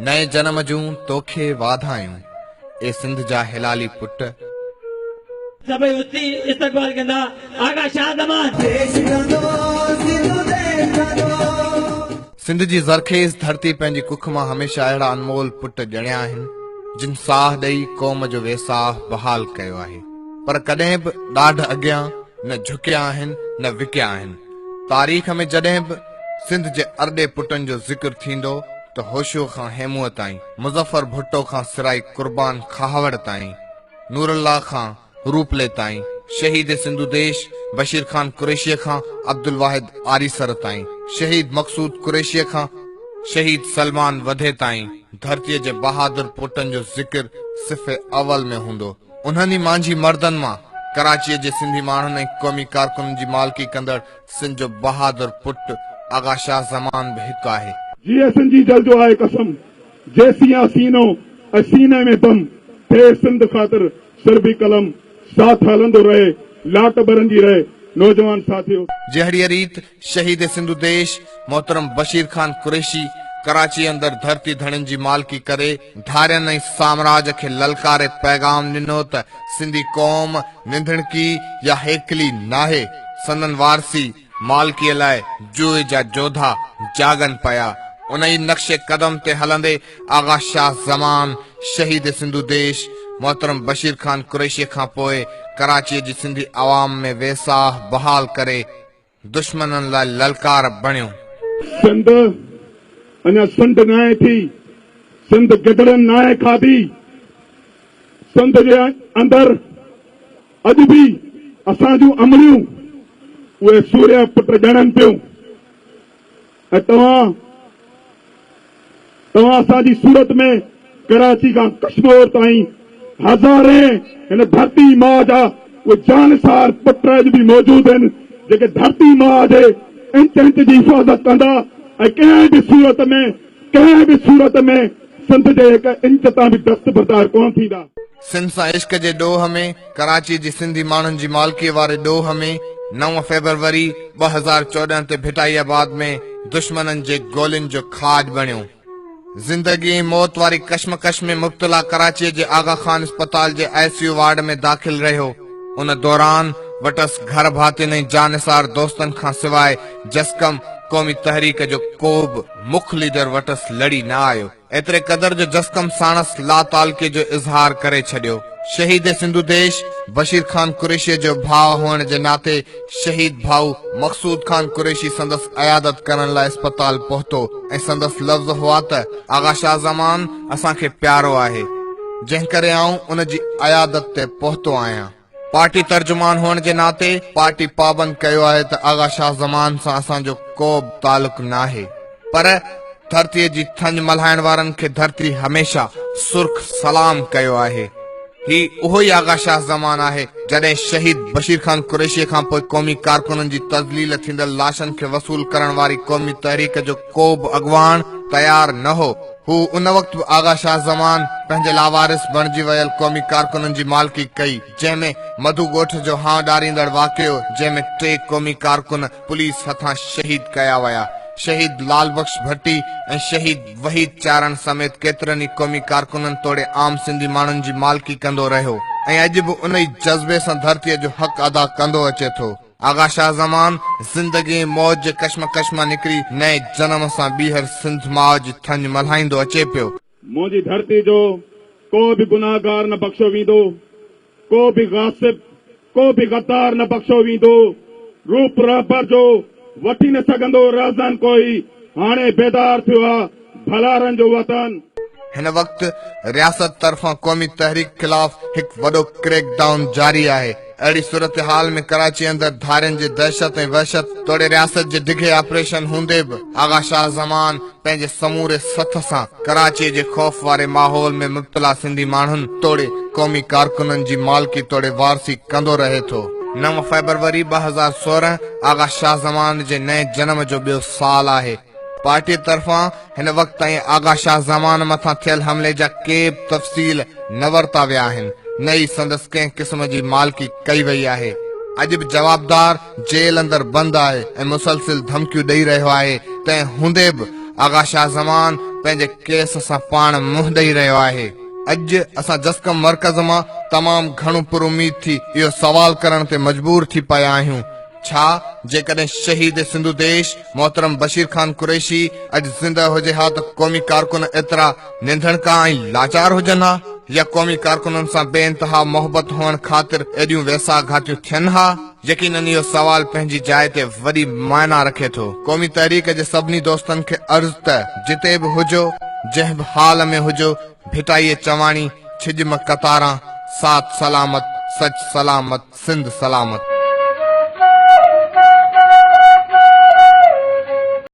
نئين جنم جون توکي واڌايون، اي سنڌ جا هلالي پٽ. سڀئي اٿي استقبال ڪندا آغا شاهه زمان. سنڌ جي زرخيز ڌرتي پنهنجي ڪک مان هميشه اهڙا انمول پٽ ڄڻيا آهن، جن ساهه ڏئي قوم جو ويساهه بحال ڪيو آهي، پر ڪڏهن به ڏاڍ اڳيان نه جهڪيا آهن نه وڪيا آهن. تاريخ ۾ جڏهن به سنڌ جي ارڏي پٽن جو ذڪر ٿيندو ته هوشوء کان هيمونء تائين، مظفر ڀٽو کان سرائي قربان کهاوڙ تائين، نورالله کان روپلي تائين، شهيد سنڌو ديش بشير خان قريشيء کان عبدالواحد آريسر تائين، شهيد مقصود قريشيء کان شهيد سلمان وڌي تائين ڌرتيء جي بهادر پوٽن جو ذڪر صف اول ۾ هوندو. انهن ئي مانجهي مردن مان ڪراچيء جي سنڌي ماڻهن ۽ قومي ڪارڪنن جي مالڪي ڪندڙ سنڌ جو بهادر پٽ آغا شاهه زمان به هڪ آهي. جيئي سنڌ جي جل جو آهي قسم، جيسين آ سينو ۽ سيني ۾ دم، ٿئي سنڌ خاطر سر به قلم، ساٿ هلندو رهي، لاٽ ٻرندي رهي، نوجوان ساٿيو! جهڙيء ريت شهيد سنڌو ديش محترم بشير خان قريشي ڪراچي اندر ڌرتي ڌڻين جي مالڪي ڪري ڌارين ۽ سامراج کي للڪاري پيغام ڏنو ته سنڌي قوم ننڌڻڪي يا هيڪلي ناهي، سندن وارثي مالڪيء لاء جوء جا جوڌا جاڳن پيا. ان ئي نقش قدم تي هلندي آغا شاهه زمان شهيد سنڌو ديش محترم بشير خان قريشي کان پوء ڪراچيء جي سنڌي عوام ۾ ويساهه بحال ڪري دشمنن لاء للڪار بڻيو. سنڌ اڃا سنڍ ناهي ٿي، سنڌ گدڙن ناهي کاڌي، سنڌ جي اندر اڄ به اسان جون امڙيون اهي سورهيه پٽ ڄڻن پيون ۽ توهان توهان اسان جي صورت ۾ ڪراچي کان ڪشمور تائين هزارين هن ڌرتي ماء جا اهي جانثار پٽ اڄ به موجود آهن جيڪي ڌرتي ماء جي انچ انچ جي حفاظت ڪندا ۽ ڪنهن به صورت ۾ ڪنهن به صورت ۾ سنڌ جي هڪ انچ تان به دستبردار ڪونه ٿيندا. سنڌ سان عشق جي ڏوهه ۾ ڪراچي جي سنڌي ماڻهن جي مالڪي واري ڏوهه ۾ نو فيبروري 2014 تي ڀٽائي آباد ۾ دشمنن جي گولين جو کاڄ بڻيو. زندگي ۽ موت واري ڪشمڪش ۾ مبتلا ڪراچيء جي آغا خان اسپتال جي آء سي يو وارڊ ۾ داخل رهيو. ان دوران وٽس گهر ڀاتين ۽ جانثار دوستن کان سواء جسقم قومي تحريڪ جو ڪو به مک ليڊر وٽس لڙي نه آيو. ايتري قدر جو جسقم ساڻس لاتعلقي جو اظهار ڪري ڇڏيو. شهيد سنڌو ديش بشير خان قريشيء جو ڀاء هئڻ جي ناتي شهيد ڀائو مقصود خان قريشي سندس عيادت ڪرڻ لاء اسپتال پهتو ۽ سندس لفظ هئا ته آغا شاهه زمان اسان کي پيارو آهي جنهن ڪري آئون ان جي عيادت تي پهتو آهيان. پارٽي ترجمان هئڻ جي ناتي پارٽي پابند ڪيو آهي ته آغا شاهه زمان سان اسان جو ڪو به تعلق ناهي پر ڌرتيء جي ٿڃ ملهائڻ وارن کي ڌرتي هميشه سرخ سلام ڪيو آهي. هي اهو ئي آغا شاهه زمان آهي جڏهن شهيد بشير خان قريشيء کان پوء قومي ڪارڪنن جي تذليل ٿيندڙ لاشن کي وصول ڪرڻ واري قومي تحريڪ جو ڪو به اڳواڻ تيار نه هو. هو ان وقت به آغا شاهه زمان پنهنجي لاوارث بڻجي ويل قومي ڪارڪنن جي مالڪي ڪئي جنهن ۾ مڌو ڳوٺ جو هانء ڏاريندڙ واقعو جنهن ۾ ٽي قومي ڪارڪن پوليس هٿان شهيد ڪيا ويا. شهيد لال بخش ڀٽي ۽ شهيد وحيد چارڻ سميت ڪيترن ئي قومي ڪارڪنن توڙي عام سنڌي ماڻهن جي مالڪي ڪندو رهيو ۽ اڄ به ان ئي جذبي سان ڌرتيء جو حق ادا ڪندو اچي ٿو. آغا شاهه زمان زندگي ۽ موت جي ڪشمڪش مان نڪري نئين جنم سان ٻيهر سنڌ ماء جي ٿڃ ملهائيندو اچي پيو. منهنجي ڌرتي جو ڪو به گناهگار نه بخشيو ويندو. ڪو به غاصب، ڪو به غدار نه بخشيو ويندو، روپ رهبر جو وٺي نه سگهندو رهزن ڪوئي، هاڻي بيدار ٿيو آ ڀلارن جو وطن. هن وقت رياست طرفان قومي تحريڪ خلاف هڪ وڏو ڪريڪ ڊائون جاري آهي. اهڙي صورتحال ۾ ڪراچي اندر ڌارين جي دهشت ۽ وحشت توڙي رياست جي ڊگهي آپريشن هوندي به آغا شاهه زمان پنهنجي سموري سٿ سان ڪراچيء جي خوف واري ماحول ۾ مبتلا سنڌي ماڻهن توڙي قومي ڪارڪنن جي مالڪي توڙي وارثي ڪندو رهي ٿو. نو فيبروري 2016 آغا شاهه زمان جي نئين جنم جو ٻيو سال آهي. پارٽيء طرفان هن وقت تائين آغا شاهه زمان مٿان ٿيل حملي جا ڪي به تفصيل نه ورتا ويا آهن، نه ئي سندس ڪنهن قسم جي مالڪي ڪئي وئي آهي. اڄ به جوابدار جيل اندر بند آهي ۽ مسلسل ڌمڪيون ڏئي رهيو آهي، تنهن هوندي به آغا شاهه زمان پنهنجي ڪيس سان پاڻ منهن ڏئي رهيو آهي. اڄ اسان جسقم مرڪز مان تمام گهڻو پر اميد ٿي اهو سوال ڪرڻ تي مجبور ٿي پيا آهيون، ڇا جيڪڏهن شهيد سنڌو ديش محترم بشير خان قريشي اڄ زنده هجي ها ته قومي ڪارڪن ايترا ننڌڻڪا ۽ لاچار هجن ها يا قومي ڪارڪنن سان بي انتها محبت هئڻ خاطر ايڏيون ويساهه گهاتيون ٿين ها؟ يقينن اهو سوال پنهنجي جاء تي وڏي معنيٰ رکي ٿو. قومي تحريڪ جي سڀني دوستن کي عرض ته جتي به هجو، جنهن به حال ۾ هجو، ڀٽائيء چواڻي، ڇڄ م قطاران، ساٿ سلامت، سچ سلامت، سنڌ سلامت.